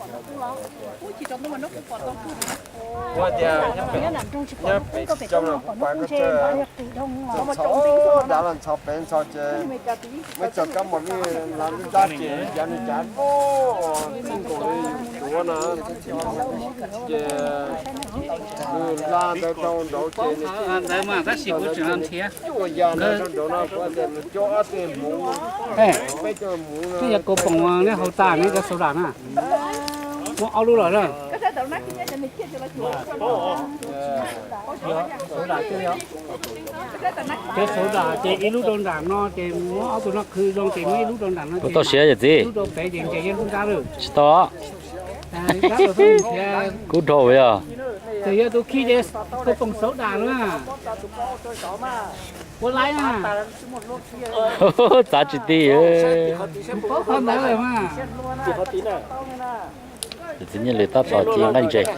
Kuv tias nyob pem tsis coj los kuv pab koj txhos dav los ntxhov pem ntxhov ces muab cov kab mos lwj lav lub dab ces yav nws cav loj txij nkaus li yus duav na. Ces nws hla ntawd rau nraud ces nws ntawd mas tab sis kuv tseem nrhiav cuaj ya ntawd rau nraud no kuv tias nws coj ob tug hmuv, peb cov hmuv no. Neb yog kaus poom neb haus tas neb cov xauv das na. Muab ob lub los na. Cov xauv das ces ib lub rau nram no ces muab ob tug no qhwv zoo ces muab ib lub rau nram no. Tau siav yawm txiv? Lub rau pem ces nce yeej lub nrab lawm. Tsis tau. Kub dhau yog. Ces yog tus khi ces kaus poom xauv das na. Ua laib na. Txav tsis ti. Paub qhov ntawd lawm mas. Yawm txiv Nyiaj Lwm tab tom ci nqaij ntses.